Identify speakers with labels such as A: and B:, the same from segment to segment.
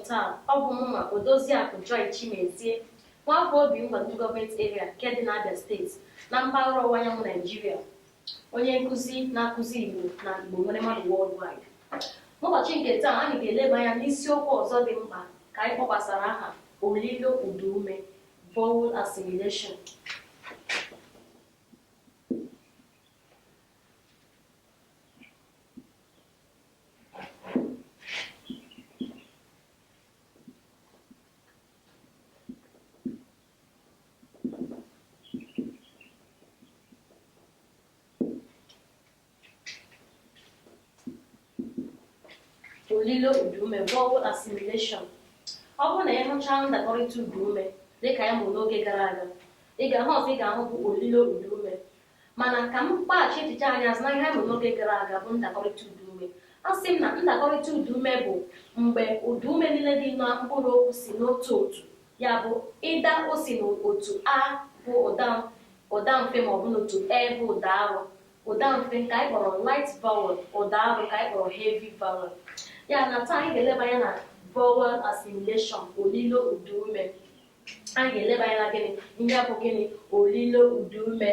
A: Taa ọ bụ mụnwa, Odoziakụ Joy Chimezie, nwafọ Obingwa Local Government Area nke dị n'Abia Steeti, na mpaghara ọwụwa anyanwụ Naijiria, onye nkụzi na-akụzi Igbo na Igbo Nwere Mmadụ Worldwide. N'ụbọchị nke taa, anyị ga-eleba anya n'isiokwu ọzọ dị mkpa ka anyị kpọkwasara aha olilo ụdaume, vowel assimilation. Olilo ụdaume, vowel assimilation. Ọ bụrụ na ị hụchaa ndakọrịta ụdaume dịka anyị mụrụ n'oge gara aga, ị ga-ahụ ọzọ ị ga-ahụ bụ olilo ụdaume. Mana ka m kpaghachi echiche anyị azụ na ihe anyị mụrụ n'oge gara aga bụ ndakọrịta ụdaume. A sị m na ndakọrịta ụdaume bụ mgbe ụdaume niile dị na mkpụrụ okwu si n'otu otu, ya bụ either o si n'otu a bụ ụda mfe maọbụ n'otu e bụ ụda arọ. Ụda mfe nke anyị kpọrọ light vowel, ụda arọ ka anyị kpọrọ heavy vowel. Ya na taa anyị ga-eleba anya na vowel assimilation, olilo ụdaume. Anyị ga-eleba anya na gịnị ihe bụ gịnị olilo ụdaume.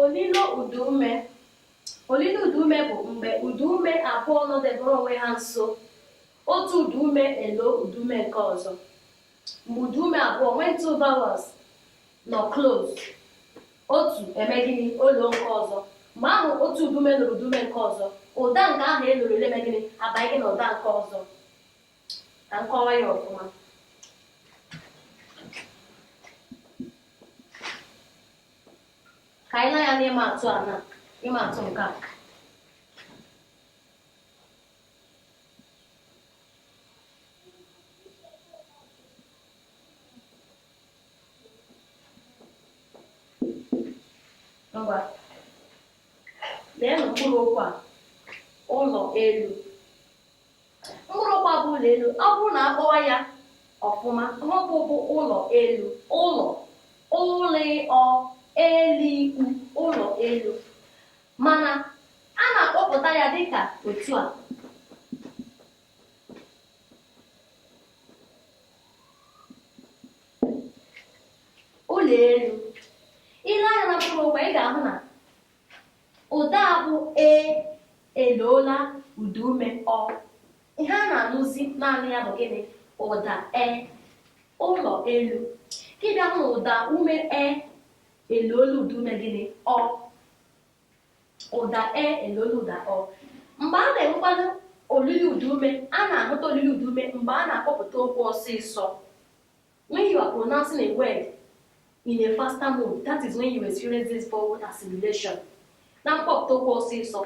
A: Olilo ụdaume. Olilo ụdaume bụ mgbe ụdaume abụọ nọdebere onwe ha nso, otu ụdaume elo ụdaume nke ọzọ. Mgbe ụdaume abụọ, when two vowels nọ close, otu eme gịnị? Olo nke ọzọ. Mgbe ahụ otu ụdaume loro ụdaume nke ọzọ, ụda nke ahụ eloro elo eme gịnị? Abanye gị na ụda nke ọzọ. Ka m kọwaa ya ọfụma. Ka anyị lee anya n'ịma atụ a, na ịma atụ nke a. Ngwa, leenụ mkpụrụ okwu a, ụlọ elu. Mkpụrụ okwu a bụ ụlọ elu. Ọ bụrụ na akpọwa ya ọfụma, ọ bụ ụlọ elu, ụlọ, ụlọ, ọ eliu, ụlọ elu. Mana a na-akpọpụta ya dịka otu a. Ụlọ elu. I lee anya na mkpụrụ okwu, ị ga-ahụ na ụda bụ e eloola ụdaume ọ. Ihe a na-anụzi naanị ya bụ gịnị? Ụda e, ụlọ elu. Ka ị bịa hụ na ụda ume e eloola ụdaume gịnị? Ọ. Ụda e eloola ụda ọ. Mgbe a na-enwekwanụ olili ụdaume, a na-ahụta olili ụdaume mgbe a na-akpọpụta okwu ọsịsọ. When you are pronouncing a word in a faster mode, that is when you experience this vowel assimilation. Na mkpọpụta okwu ọsịsọ,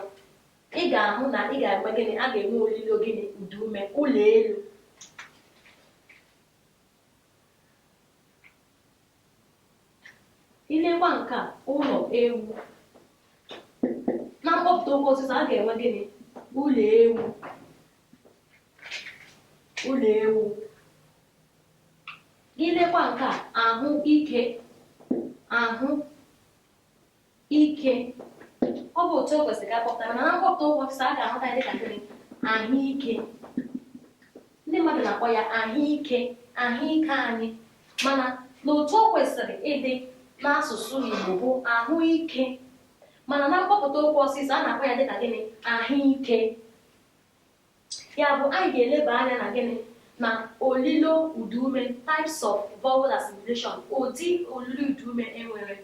A: ị ga-ahụ na ị ga-enwe gịnị? A ga-enwe olilo gịnị? Ụdaume, ụlọ elu. I lekwa nke a, ụlọ ewu. Na mkpọpụta okwu ọsịsọ, a ga-enwe gịnị? Ụlọ ewu, ụlọ ewu. Gị lekwa nke a, ahụ ike, ahụ ike. Ọ bụ otu o kwesịrị ka akpọpụta, mana na mkpọpụta okwu ọsịsọ, a ga-ahụta ya dịka gịnị? Ahụike. Ndị mmadụ na-akpọ ya ahụike, ahụike anyị, mana n'otu o kwesịrị ịdị n'asụsụ Igbo bụ ahụike, mana na mkpọpụta okwu ọsịsọ, a na-akpọ ya dịka gịnị? Ahụike. Ya bụ, anyị ga-eleba anya na gịnị? Na olilo ụdaume, types of vowel assimilation, ụdị olilo ụdaume enwere.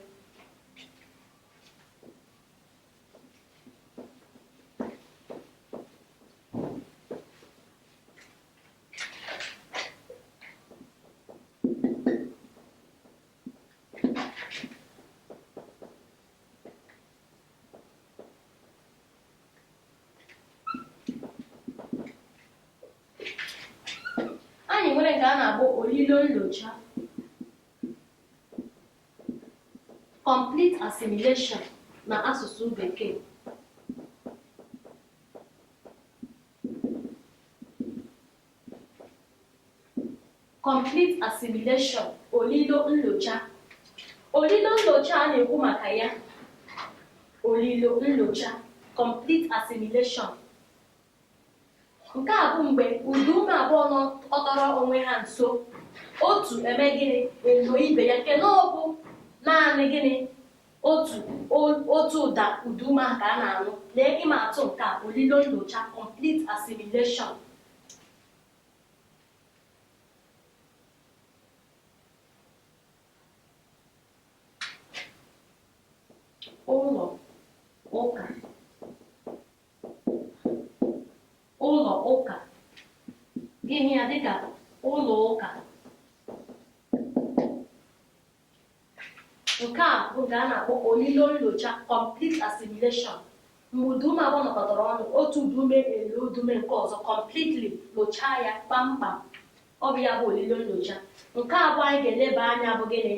A: Olilo nlocha, complete assimilation na asụsụ Bekee. Complete assimilation, olilo nlocha. Olilo nlocha a na-ekwu maka ya, olilo nlocha, complete assimilation, nke a bụ mgbe ụdaume abụọ nọkọtara onwe ha nso, otu eme gịnị? Elo ibe ya, nke na ọ bụ naanị gịnị? Otu ụda ụdaume ahụ ka a na-anụ. Lee ịma atụ nke a, olilo nlocha, complete assimilation. Ụlọ ụka, ụlọ ụka. Gịnị ya dịka ụlọ ụka. Nke a bụ nke a na-akpọ olilo nlocha, complete assimilation. Mgbe ụdaume abụọ nọkọtara ọnụ, otu ụdaume elo ụdaume nke ọzọ completely, lochaa ya kpamkpam. Ọ bụ ya bụ olilo nlocha. Nke abụọ anyị ga-eleba anya bụ gịnị?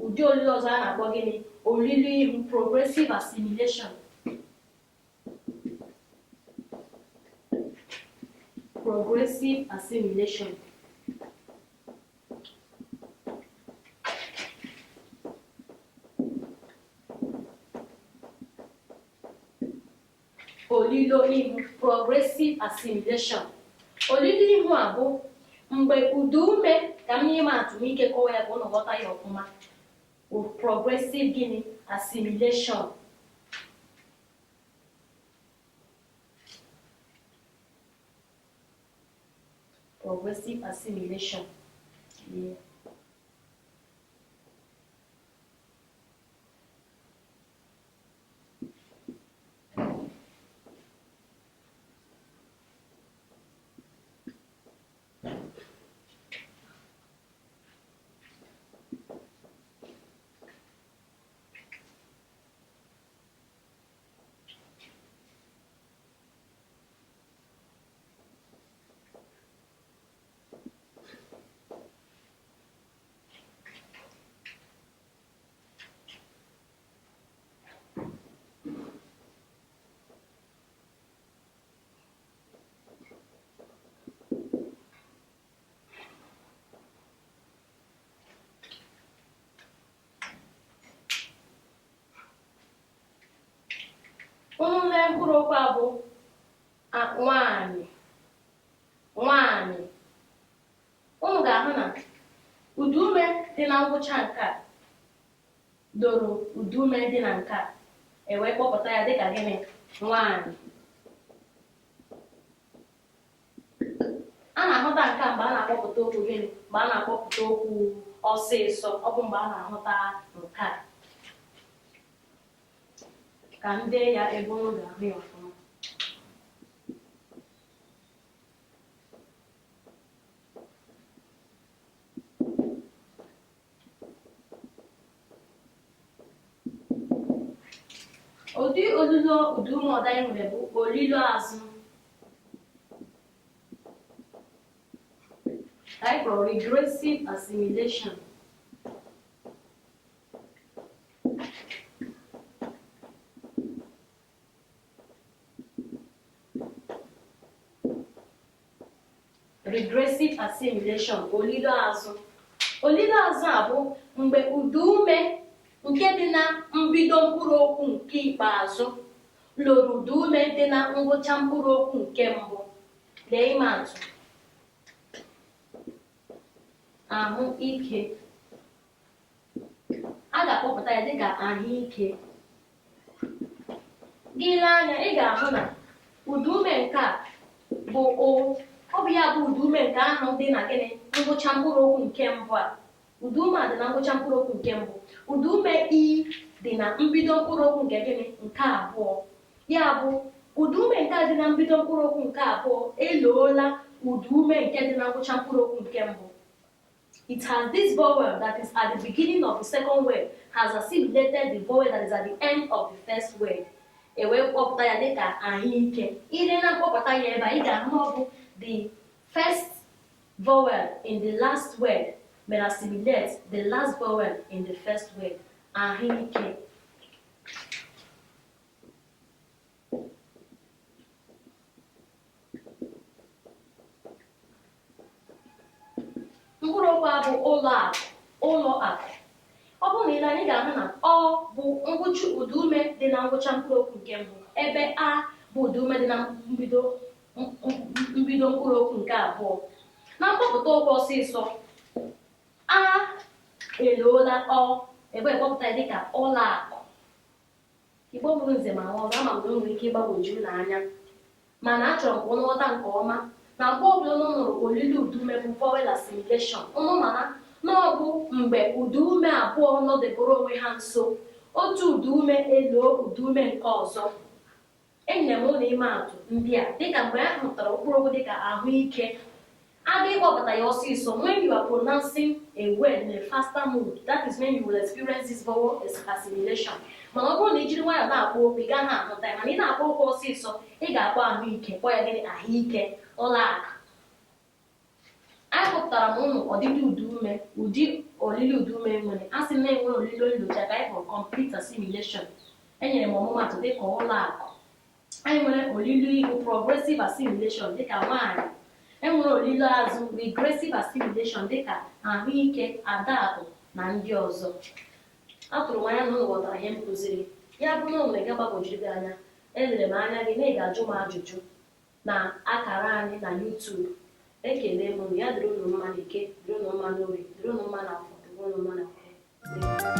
A: Ụdị olilo ọzọ a na-akpọ gịnị? Olilo ihu, progressive assimilation. Progressive assimilation. Olilo ihu, progressive assimilation. Olilo ihu a bụ mgbe ụdaume, ka m nye m atụ n'ike kọwa ya ka ụnụ ghọta ya ọfụma. Progressive gịnị? Assimilation. Progressive assimilation. Yeah. Unu lee mkpụrụ okwu a bụ nwaanyị, nwaanyị, unu ga-ahụ na ụdaume dị na ngwụcha nke a doro ụdaume dị na nke a, e wee kpọpụta ya dịka gịnị? Nwaanyị. A na-ahụta nke a mgbe a na-akpọpụta okwu gịnị? Mgbe a na-akpọpụta okwu ọsịsọ, ọ bụ mgbe a na-ahụta nke a. Ka m dee ya ebe unu ga-ahụ ya ọfụma. Ụdị olilo ụdaume ọzọ anyị nwere bụ olilo azụ. Anyị kpọrọ regressive assimilation. Regressive assimilation, olilo azụ. Olilo azụ a bụ mgbe ụdaume nke dị na mbido mkpụrụ okwu nke ikpeazụ loro ụdaume dị na ngwụcha mkpụrụ okwu nke mbụ. Lee ịma atụ. Ahụ ike. A ga-akpọpụta ya dịka ahụike. Gị lee anya, ị ga-ahụ na ụdaume nke a bụ o, ọ bụ ya bụ ụdaume nke ahụ dị na gịnị? Ngwụcha mkpụrụ okwu nke mbụ a. Ụdaume a dị na ngwụcha mkpụrụ okwu nke mbụ. Ụdaume i dị na mbido mkpụrụ okwu nke gịnị? Nke abụọ. Ya bụ ụdaume nke a dị na mbido mkpụrụ okwu nke abụọ eloola ụdaume nke dị na ngwụcha mkpụrụ okwu nke mbụ. It has this vowel that is at the beginning of the second word has assimilated the vowel that is at the end of the first word. E wee kpọpụta ya dịka ahụike. Ile na mkpọpụta ya ebe a, ị ga-ahụ na ọ bụ the first vowel in the last word Mere assimilate the last vowel in the first word, ahụike. Mkpụrụ okwu a bụ ụlọ akụ. Ụlọ akụ, ọ bụrụ na ile anyị ga-ahụ na ọ bụ ngwụcha ụdaume dị na ngwụcha mkpụrụ okwu nke mbụ, ebe a bụ ụdaume dị na mbido mkpụrụ okwu nke abụọ. Na mkpọpụta okwu ọsịsọ, a eloola ọ ebe ekpọpụta ya dịka ụlọ akụ. Igbo bụrụ nze ma ọzọ, ama m na o nwere ike ịgbagwoju n'anya, mana achọrọ m ka ụnụ ghọta nke ọma na mgbe ọbụla ụnụ nụrụ olili ụdaume bụ vowel assimilation, ụnụ mana na ọ bụ mgbe ụdaume abụọ nọdeburu onwe ha nso, otu ụdaume eloo ụdaume nke ọzọ. Enyere m ụlọ ime atụ ndị a dịka mgbe a hụtara mkpụrụ okwu dịka ahụike, aga ịkpọpụta ya ọsịsọ. When you are pronouncing a word in a faster mode, that is when you will experience this vowel assimilation. Mana ọ bụrụ na i jiri nwayọọ na-akpọ okwu, ị gaghị ahụta ya. Mana ị na-akpọ okwu ọsịsọ, ị ga-akpọ ahụike, kpọọ ya gịnị? Ahụike, ụlọ akụ. Anyị kpọpụtara m ụnụ ọdịdị ụdaume, ụdị olili ụdaume nwere. A sị na enwere olilo nyocha ka anyị kpọrọ complete assimilation. Enyere m ọmụmatụ dịka ụlọ akụ. Anyị nwere olilo ihu, progressive assimilation, dịka nwaanyị. Enwere olilo azụ, regressive assimilation, dịka ahụike, adakụ na ndị ọzọ. Atụrụ m anya na ụnụ ghọtara ihe m kụziri. Ya bụ na o nwere nke gbagwojuru gị anya, elere m anya gị na ị ga-ajụ m ajụjụ na akara anyị na YouTube. Ekele m unu. Ya dịrị unu mma n'Eke, dịrị unu mma n'Orie, dịrị unu mma n'Afọ, dịrị unu mma na Nkwọ.